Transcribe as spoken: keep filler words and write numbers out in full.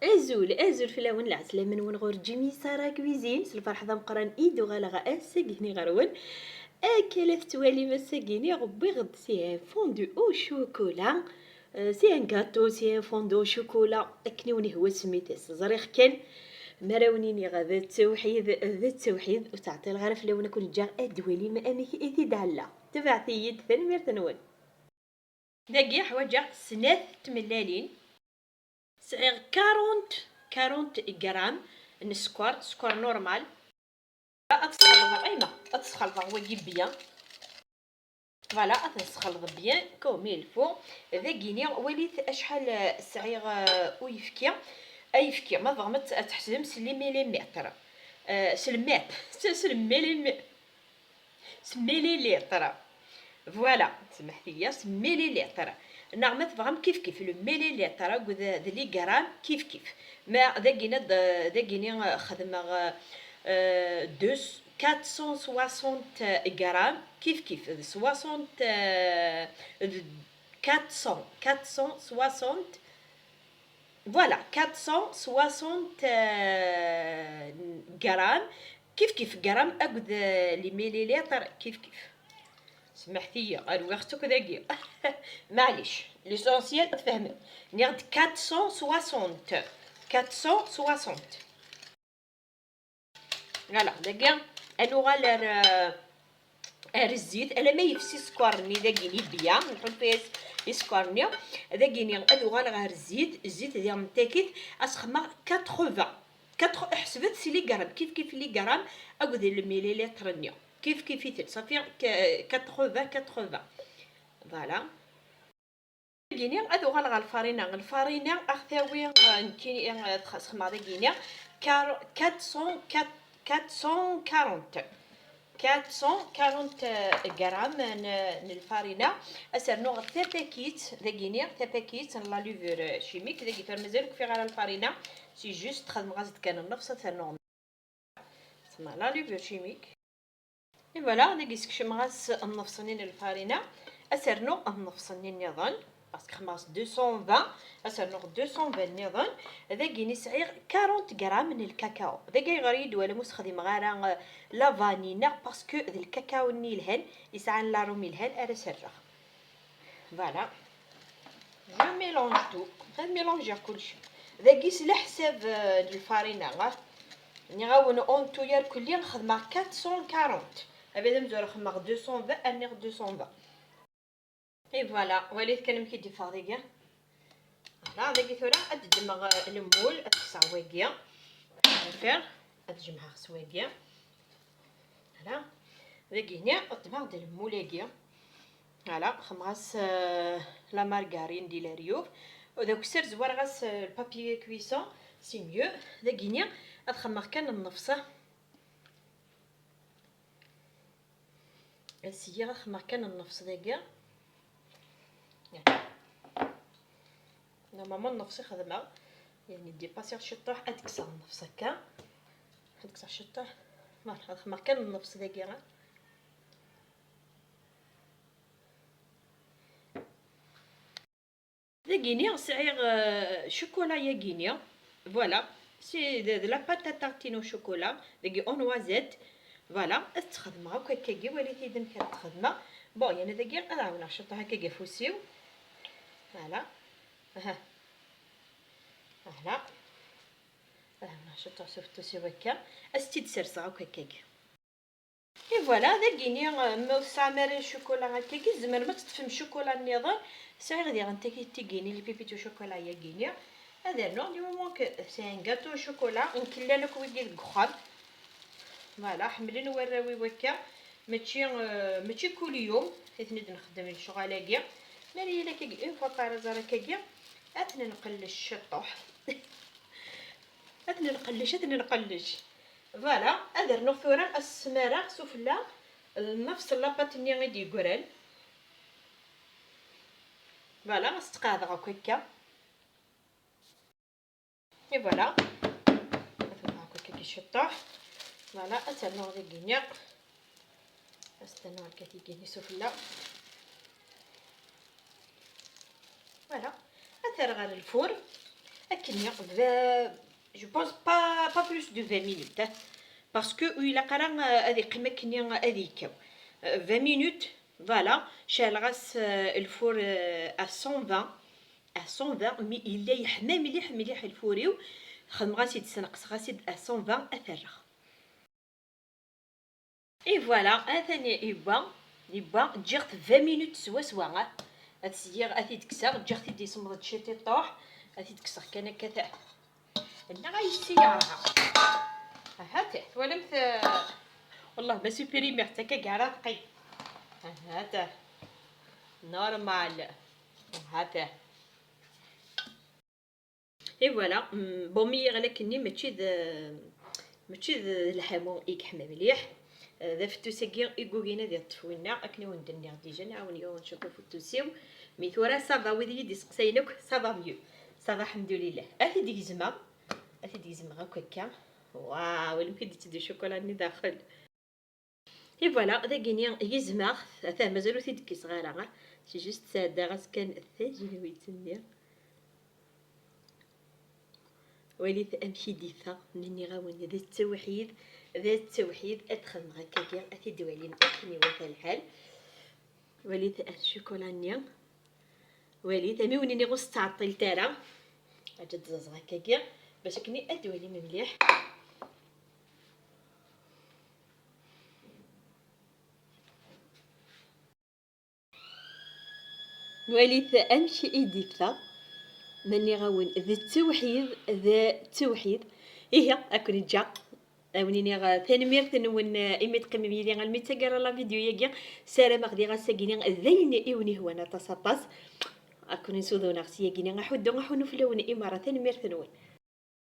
Azul, azul fell-awen, lɛeslama-nwen ɣur Jimmy Sarah Cuisine, s lferḥ d ameqqran i d-uɣaleɣ ass-agi-ni ɣer-wen. Akka la tettwalim, ass-agi-ni wwiɣ-d si un fondue au chocolat, euh, si un gâteau, si un fondue au chocolat, akken i wen-ihwa semmitet. Ẓriɣ kan, mi ara wen-iniɣ d ttewḥid, d ttewḥid, ur ttɛeṭṭileɣ ara fell-awen, ad ken-ǧǧeɣ ad d-twalim amek i t-id-ɛellaɣ. Tebɛet-iyi-d, tanemmirt-nwen. Dagi ḥwaǧeɣ snat tmellalin. Sɛiɣ quarante, quarante grammes n sskeṛ, sskeṛ normal. Ad t-sxelḍeɣ, ayma, ad t-sxelḍeɣ wagi bien. Voilà, ad t-nesxelḍ bien comme il faut. Dagini, walit acḥal, eh, sɛiɣ, eh, uyefki. Ayefki, ma tebɣam ad t-, ad tḥesbem s les millimètres. Eh, s lmètre, s, s lmillim-, s millilitre. Voilà, semḥet-iyi, s millilitre. Neɣ ma tebɣam kif kif, le millilitre akked d les grammes kif kif. Ma dagini ad, dagini, eh, xedmeɣ, eh, deux, quatre cent soixante grammes kif kif, d soixante, eh, d quatre cents, quatre cent soixante. Voilà, quatre cent soixante, euh, grammes. Kif kif gram akked, euh, les millilitres, kif kif. Semḥet-iyi, rwiɣ-tt akk dagi. Maɛlic, l'essentiel ad tfehmem. Nniɣ-d quatre cent soixante. Quatre cent soixante. Voilà, dagi ad nuɣal ar, ar zzit, alamma yefsi sskeṛ-nni dagi, bien, nḥulfa-yas i sskeṛ-nni. Dagini ad uɣaleɣ ar zzit, zzit diɣ mtakit, ad s-xedmeɣ quatre-vingts. Quatre, ḥesbet si les grammes, kif kif les grammes akked les millilitres-nni. Kif kif-iten, safi, k-, quatre-vingts, quatre-vingts. Voilà. Dagini ad uɣaleɣ ɣer lfarina. Lfarina ad ɣ-tawi, eh, nekkini, eh, ad xedmeɣ dagini, car-, quatre cents, quatre, quatre cent quarante. Quatre cent quarante, eh, grammes n, n lfarina. Ad s-rnuɣ tapakit dagini, tapakit n la levure chimique. Dagi tura mazal ur kfiɣ ara lfarina. C'est juste xedmeɣ-as-d kan nnefṣ, ad t-rnuɣ. Tessma la levure chimique. Et voilà, dagi skecmeɣ-as nnefṣ-nni n lfarina, ad s-rnuɣ nnefṣ-nni nniḍen, parce que xedmeɣ-as deux cent vingt, ad s-rnuɣ deux cent vingt nniḍen. Dagini sɛiɣ quarante grammes n lkakao. Dagi ayɣer i yi-d-twalam ur sexdimeɣ ara, euh, la vanille, neɣ parce que d lkakao-nni yelhan, yesɛan l'arôme yelhan, ara s-rreɣ. Voilà. Je mélange tout. Ad mélangeɣ kullec. Dagi s leḥsab, euh, n lfarina, ah. Nniɣ-awen, en tout yerkelli xedmeɣ quatre cent quarante. Abrid amezwaru xedmeɣ deux cent vingt, rniɣ deux cent vingt. Et voilà, walit kan amek i d-iffeɣ dagi. Voilà, dagi tura ad ddmeɣ, euh, lmul, ad kkseɣ wagi. Affaire, ad jemɛeɣ s wagi. Voilà. Dagini, ddmeɣ-d lmul-agi. Voilà, xedmeɣ-as, euh, la margarine di leryuf. Donc, ssers, walaɣ-as, euh, le papier cuisson, c'est mieux. Dagini, ad xedmeɣ kan nnefṣ. Syiɣ ad xedmeɣ kan nnefṣ dagi. Normalement nnefṣ i xedmeɣ. Yani, dépasser ciṭṭaḥ, ad kkseɣ nnefṣ akka. Ad kkseɣ ciṭṭaḥ. Voilà, ad xedmeɣ kan nnefṣ dagi. Dagini sɛiɣ, euh, chocolat yagini. Voilà. C'est de, de la pâte à tartiner au chocolat. Dagi en noisette. Voilà. Ad tt-xedmeɣ akk akkagi. Walit-iyi-d amek ara tt-xedmeɣ. Bon, yani dagi ad ɛawneɣ ciṭṭaḥ akkagi afus-iw. Voilà. Aha. Voilà. Ad ɛawneɣ ciṭṭaḥ s ufettus-iw akka. Ad tt-id-serseɣ akk akkagi. Et voilà, dagini, euh, ma ur tesɛam ara ccukula akkagi, tzemrem ad teṭṭfem ccukula nniḍen. Sɛiɣ diɣen tagi tigini, les pépites au chocolat yagini. Ad rnuɣ, du moment que c'est un gâteau au chocolat, nekk llan akk wigi deg uxxam. Voilà, ḥemmlen warraw-iw akka. Mačči, euh, mačči kul yum i ten-id-nxeddem lecɣal-agi. Mi ara yili akkagi, une fois par hasard akkagi, ad ten-nqellec ciṭṭuḥ. Ad ten-nqellec, ad ten-nqellec. Voilà, ad rnuɣ tura ad s-smareɣ sufella nnefṣ n la pâte-nni i d-yeggran. Voilà, ad s-tt-qeɛdeɣ akk akka. Et voilà. Ad t-nɣeɣ akk akka ciṭṭuḥ. Voilà, ad ternuɣ dagini. Ad s-ternuɣ akka tigini sufella. Voilà. Ad terr ɣer lfur. Akken, je pense pas, pas plus de vingt minutes, hein, parce que ur ilaq ara, euh, ad iqqim akken ad yekkaw. Euh, vingt minutes, voilà, ceɛleɣ-as, euh, lfur, euh, à cent vingt, à cent vingt, mi yella yeḥma mliḥ mliḥ lfur-iw, xedmeɣ-as-id, sneqseɣ-as-id à cent vingt ad t-rreɣ. Et voilà, atan yewwa, yewwa, ǧǧiɣ-t vingt minutes swaswa, ah. Ad s-giɣ, ad t-id-kkseɣ, ǧǧiɣ-t-id yesmeḍ-d ciṭ iṭuḥ, ad t-id-kkseɣ kan akka ta. Nniɣ-ak-tt yerɣa. Ahat, twalamt, eh, wallah ma supprimiɣ-tt akka gar adeqqi. Ahat. Normal. Ahat. Et voilà. Mm, bon, mi yeɣli akkenni, mačči d, mačči d lḥamu i yeḥma mliḥ. Eh, d afettus-agi i yugin ad yeṭṭef winna, akken i wen-d-nniɣ déjà, nɛawen yiwen cukku afettus-iw. Mi tura, ça va, wid i yi-d-iseqsayen akk, ça va mieux. Ça va, alḥemdulillah. Ad t-id-gezmeɣ. Ad t-id-gezmeɣ akk akka. Waw, amek i d-yetteddu ccukula-nni daxel. Et voilà, dagini gezmeɣ-t, atah mazal ur t-id-kkiseɣ ara, c'est juste sɛeddaɣ-as kan tajenwitt-nni. Walit amek i d-iffeɣ, nniɣ-awen d ttewḥid, d ttewḥid, ad t-xedmeɣ akkagi, ad t-id-walim akken iwata lḥal. Walit ccukula-nni. Walit, am i wen-iniɣ ur s-ttɛeṭṭilet ara. Aǧ ad ẓẓeɣ akkagi, bac akken ad d-twalim mliḥ. Walit amek i d-iffeɣ. Ma nniɣ-awen d ttewḥid, d ttewḥid. Ihi, ad ken-ǧǧeɣ. Ad wen-iniɣ, eh, tanemmirt-nwen, eh, imi teqqimem yid-i almi d taggara la vidéo-agi. Ssarameɣ diɣ ass-agi-ni d ayen i wen-ihwan aṭas, aṭas. Ad ken-nsuduneɣ s yagini aḥuddu aḥunu fell-awen i merra. Tanemmirt-nwen.